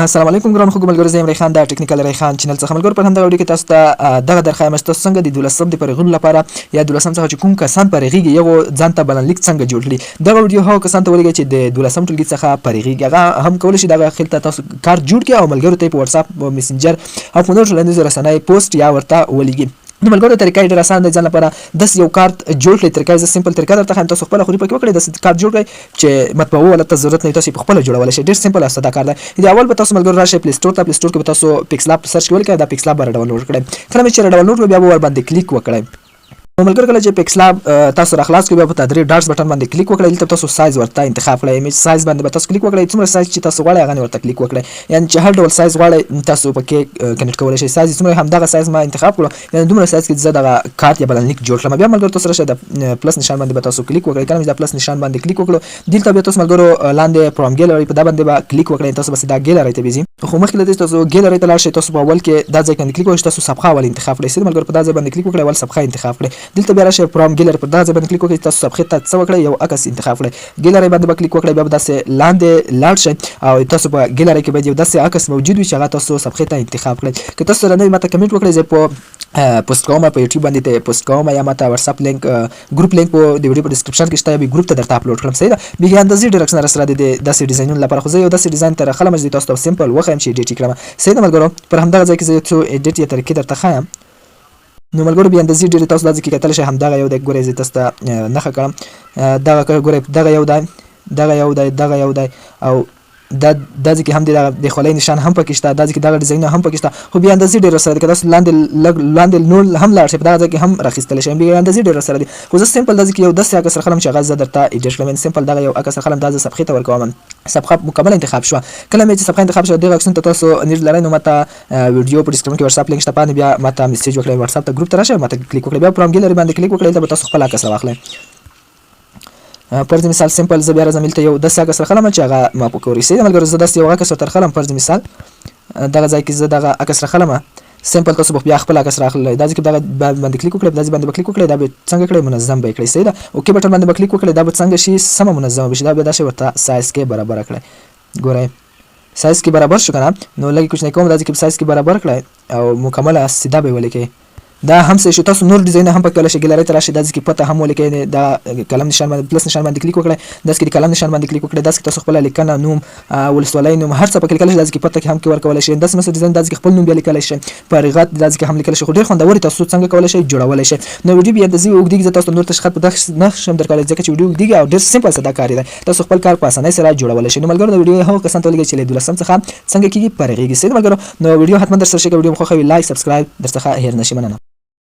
السلام علیکم ګران خوږو ملګرو، زه یم ریخان د ټیکنیکل ریخان چینل څخه. ملګرو، په همدغه ویډیو کې تاسو ته دغه درښایم چې تاسو څنګه د دولسم د فارغونو لپاره یا دولسم څخه چې کوم کسان فارغېږي، یو ځان ته بلنلیک څنګه جوړ کړي. دغه ویډیو هغو کسان ته ولېږئ چې د دولسم ټولګي څخه فارغېږي، هغه هم کولی شي دغه خیل ته تاسو کار جوړ کړي او ملګرو ته په واتساپ، میسنجر او په نورو ټولنیزو رسنیو پوسټ یا ورته ولېږي. نو ملګرو، طریقه یې ډېره اسانه ده. ځان لپاره داسې یو کارت جوړ کړئ. طریقه یې زه simple طریقه درته ښایم، تاسو خپله خوري پکې وکړئ. داسې کارت جوړ کړئ چې مطبعو والا ته ضرورت نه وي، تاسو یې په خپله جوړولی شئ. ډېر simple او ساده کار دی. د اول به تاسو ملګرو راشئ پلی سټور ته. پلی سټور کې به تاسو پیکسلاب search کې ولیکئ، دا پیکسلاب به را ډاونلوډ کړئ. کله مې چې را ډاونلوډ کړو، بیا به ورباندې کلیک وکړئ. نو ملګرو، کله چې پیکسلاب تاسو را خلاص کړئ، بیا په درې dots button باندې کلیک وکړئ. دلته تاسو سایز ورته انتخاب کړئ. image size باندې به تاسو کلیک وکړئ. څومره سایز چې تاسو غواړئ، هغه ورته کلیک وکړئ. یعنی چې هر ډول سایز غواړئ، تاسو پکې کنټ کولی شئ. سایز څومره، هم دغه سایز ما انتخاب کړو، یعنی دومره سایز کې زه دغه کارت یا بلنلیک جوړ کړم. بیا ملګرو، تاسو راشه د plus نشان باندې به تاسو کلیک وکړئ. کله چې د plus نشان باندې کلیک وکړو، دلته بیا تاسو ملګرو لاندې from gallery په دا باندې به کلیک وکړئ. تاسو بس دا ګیلری ته بیزی، خو مخکې له دې تاسو ګیلری ته لاړ شئ، تاسو په اول کې دا ځای باندې کلیک وکړئ، تاسو صفحه اول انتخاب کړئ. سید ملګرو، په دا ځای باندې کلیک وکړئ، اول صفحه انتخاب کړئ. دلته بیا راشئ from gallery، پر دا ځای باندې کلیک وکړئ. تاسو صفحې ته څه وکړئ؟ یو عکس انتخاب کړئ. ګیلری باندې به کلیک وکړئ، بیا به داسې لاندې لاړ شئ او تاسو په ګیلری کې باید یو داسې عکس موجود وي چې هغه تاسو صفحې ته انتخاب کړئ. که تاسو سره نه وي، ماته کمنټ وکړئ، زه په پوسټ کوم، په یوټیوب باندې ته پوسټ کوم، یا ماته واتساپ لینک، ګروپ لینک په د ویډیو په description کې شته، یا ګروپ ته درته اپلوډ کړم. صحیح ده، به اندازې ډېر عکسونه سره د داسې ډیزاینونو لپاره، خو زه یو داسې ډیزاین تر خلم چې تاسو ته simple وښایم چې edit کړم. صحیح ده ملګرو، پر همدغه ځای کې زه یو څو edit یا طریقې درته ښایم. نو ملګرو، بیا اندازې ډېرې تاسو داسې کې کتلی شئ. همدغه یو دی، ګورئ، زه تاسو ته نښه کړم. دغه ګورئ، دغه یو دی، دغه یو دی، دغه یو دی او دا دا ځکه هم د خولۍ نشان هم پکې شته، دا ځکه دغه ډیزاین هم پکې شته، خو بیا اندازې ډېر سره دي. که تاسو لاندې لږ لاندې نور هم لاړ شئ، په دغه ځای کې هم راخیستلی شئ. بیا اندازې ډېر سره دي، خو زه simple دا ځکه یو داسې عکس راخلم چې هغه زه درته edit کړم. simple دغه یو عکس راخلم، دا زه صفحې ته ورکوم. صفحه مکمل انتخاب شوه. کله مې چې صفحه انتخاب شوه، دغه عکسونو ته تاسو need لرئ، نو ماته ویډیو په description کې واتساپ لینک شته، پاتې بیا ماته message وکړئ، واتساپ ته ګروپ ته راشئ، ماته کلیک وکړئ. بیا from gallery باندې کلیک وکړئ، دلته به تاسو خپل عکس راواخلئ. فرض مثال simple زه بیا راځم، دلته یو داسې عکس راخلم چې هغه ما پکوري. صحیح ده ملګرو، زه داسې یو عکس ورته راخلم. فرض مثال دغه ځای کې زه دغه عکس راخلم. simple تاسو به بیا خپل عکس راخلئ. دا ځکه دغه باندې کلیک وکړئ، دا باندې به کلیک وکړئ، دا به څنګه کړئ؟ منظم به کړئ. صحیح ده، okay button باندې به کلیک وکړئ، دا به څنګه شي؟ سمه منظم به شي. دا به داسې ورته سایز کې برابر کړئ. ګورئ، سایز کې برابر شو کنه؟ نو لږ کوچنی کوم، دا ځکه سایز کې برابر کړئ او مکمله سیده به ولیکئ. دا هم څه شو، تاسو نور ډیزاین هم پکې شي. ګیلری ته راشي، دا ځکه پته هم ولیکئ. دا قلم نشان باندې، plus نشان باندې کلیک وکړئ، دا ځکه قلم نشان باندې کلیک وکړئ، دا ځکه تاسو خپل لیکنه، نوم، ولسوالۍ نوم، هر څه پکې لیکل شي. دا ځکه پته کې هم کې ورکول شي. داسې مثلا ډیزاین، دا ځکه خپل نوم بیا لیکل شي، فارغات دا ځکه هم لیکل شي. خو ډیر خوندور تاسو څنګه کولای شئ، جوړولای شئ. نو ویډیو بیا د زی اوږدیږي، زه تاسو نور تشخیص په دغه نه شم درکولای، ځکه چې ویډیو اوږدیږي او ډیر simple ساده کار دی. تاسو خپل کار په اسانۍ سره جوړولای شئ. نو ملګرو، د ویډیو هغو کسان ته ولیږئ چې له دولسم څخه څنګه کیږي، فارغېږي. صحیح ملګرو، نو ویډیو حتما در سره شي. ویډیو مو خوښه وي، like، subscribe در څخه هیر نشي. مننه.